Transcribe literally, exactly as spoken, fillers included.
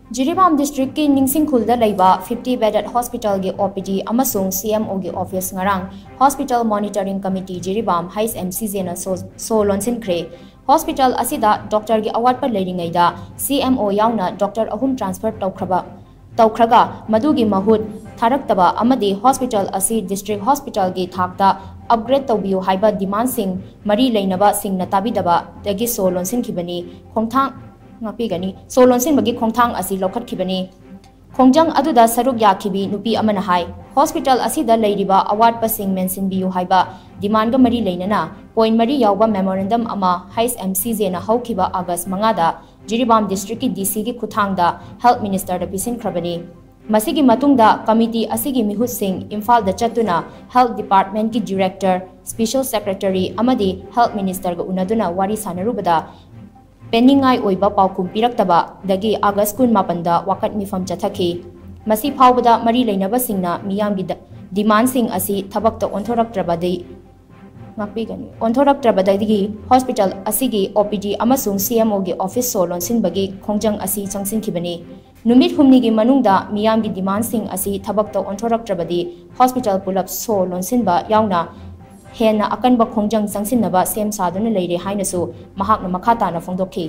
Jiribam district ꯀꯤ ꯅꯤꯡꯁꯤꯡꯈꯨꯜꯗ ꯂꯩꯕ fifty bedded hospital ꯒꯤ OPD ꯑꯃꯁꯨꯡ CMO ꯒꯤ office ꯉꯔꯥꯡ Hospital Monitoring Committee Jiribam, H M C J ꯅ ꯁꯣ, ꯁꯣ ꯂꯣꯟꯁꯤꯟꯈ꯭ꯔꯦ꯫ Hospital ꯑꯁꯤꯗ doctor ꯒꯤ ꯑꯋꯥꯠꯄ ꯂꯩꯔꯤꯉꯩꯗ CMO ꯌꯥꯎꯅ doctor ꯑꯍꯨꯝ transfer ꯇꯧꯈ꯭ꯔꯕ, ꯇꯧꯈ꯭ꯔꯒ ꯃꯗꯨꯒꯤ ꯃꯍꯨꯠ ꯊꯥꯔꯛꯇꯕ ꯑꯃꯗꯤ hospital ꯑꯁꯤ district hospital ꯒꯤ ꯊꯥꯛꯇ upgrade ꯇꯧꯕꯤꯌꯨ ꯍꯥꯏꯕ demand ꯁꯤꯡ ꯃꯔꯤ ꯂꯩꯅꯕꯁꯤꯡꯅ ꯇꯥꯕꯤꯗꯕꯗꯒꯤ ꯁꯣ ꯂꯣꯟꯁꯤꯟꯈꯤꯕꯅꯤ꯫ ꯈꯣꯡꯊꯥꯡ ꯉꯥꯛꯄꯤꯒꯅꯤ꯫ ꯁꯣ ꯂꯣꯟꯁꯤꯟꯕꯒꯤ ꯈꯣꯡꯊꯥꯡ ꯑꯁꯤ ꯂꯧꯈꯠꯈꯤꯕꯅꯤ꯫ ꯈꯣꯡꯖꯪ ꯑꯗꯨꯗ ꯁꯔꯨꯛ ꯌꯥꯈꯤꯕꯤ ꯅꯨꯄꯤ ꯑꯃꯅ ꯍꯥꯏ, hospital ꯑꯁꯤꯗ ꯂꯩꯔꯤꯕ ꯑꯋꯥꯠꯄꯁꯤꯡ ꯃꯦꯟꯁꯤꯟꯕꯤꯌꯨ ꯍꯥꯏꯕ demand ꯒ ꯃꯔꯤ ꯂꯩꯅꯅ point ꯃꯔꯤ ꯌꯥꯎꯕ memorandum ꯑꯃ H M C J ꯅ ꯍꯧꯈꯤꯕ August ꯃꯉꯥꯗ ꯖꯤꯔꯤꯕꯥꯝ district ꯀꯤ D C ꯒꯤ ꯈꯨꯠꯊꯥꯡꯗ Health Minister ꯗ ꯄꯤꯁꯤꯟꯈ꯭ꯔꯕꯅꯤ꯫ ꯃꯁꯤꯒꯤ ꯃꯇꯨꯡꯗ committee ꯑꯁꯤꯒꯤ ꯃꯤꯍꯨꯠꯁꯤꯡ ꯏꯝꯐꯥꯜꯗ ꯆꯠꯇꯨꯅ Health Department ꯀꯤ Director, Special Secretary ꯑꯃꯗꯤ Health Minister ꯒ ꯎꯅꯗꯨꯅ ꯋꯥꯔꯤ ꯁꯥꯅꯔꯨꯕꯗ ꯄꯦꯟꯅꯤꯡꯉꯥꯏ ꯑꯣꯏꯕ ꯄꯥꯎꯈꯨꯝ ꯄꯤꯔꯛꯇꯕꯗꯒꯤ August ꯀꯨꯟꯃꯥꯄꯟꯗ ꯋꯥꯀꯠ ꯃꯤꯐꯝ ꯆꯠꯊꯈꯤ꯫ ꯃꯁꯤ ꯐꯥꯎꯕꯗ ꯃꯔꯤ ꯂꯩꯅꯕꯁꯤꯡꯅ ꯃꯤꯌꯥꯝꯒꯤ ꯗ-, demand ꯁꯤꯡ ꯑꯁꯤ ꯊꯕꯛꯇ ꯑꯣꯟꯊꯣꯔꯛꯇ꯭ꯔꯕꯗꯤ, ꯉꯥꯛꯄꯤꯒꯅꯤ, ꯑꯣꯟꯊꯣꯔꯛꯇ꯭ꯔꯕꯗꯒꯤ hospital ꯑꯁꯤꯒꯤ OPD ꯑꯃꯁꯨꯡ CMO ꯒꯤ office ꯁꯣ ꯂꯣꯟꯁꯤꯟꯕꯒꯤ ꯈꯣꯡꯖꯪ ꯑꯁꯤ ꯆꯪꯁꯤꯟꯈꯤꯕꯅꯤ꯫ ꯅꯨꯃꯤꯠ ꯍꯨꯝꯅꯤꯒꯤ ꯃꯅꯨꯡꯗ ꯃꯤꯌꯥꯝꯒꯤ demand ꯁꯤꯡ ꯑꯁꯤ ꯊꯕꯛꯇ ꯑꯣꯟꯊꯣꯔꯛꯇ꯭ꯔꯕꯗꯤ hospital ꯄꯨꯂꯞ ꯁꯣ ꯂꯣꯟꯁꯤꯟꯕ ꯌꯥꯎꯅ ꯍꯦꯟꯅ ꯑꯀꯟꯕ ꯈꯣꯡꯖꯪ ꯆꯪꯁꯤꯟꯅꯕ ꯁꯦꯝ ꯁꯥꯗꯨꯅ ꯂꯩꯔꯦ ꯍꯥꯏꯅꯁꯨ ꯃꯍꯥꯛꯅ ꯃꯈꯥ ꯇꯥꯅ ꯐꯣꯡꯗꯣꯛꯈꯤ꯫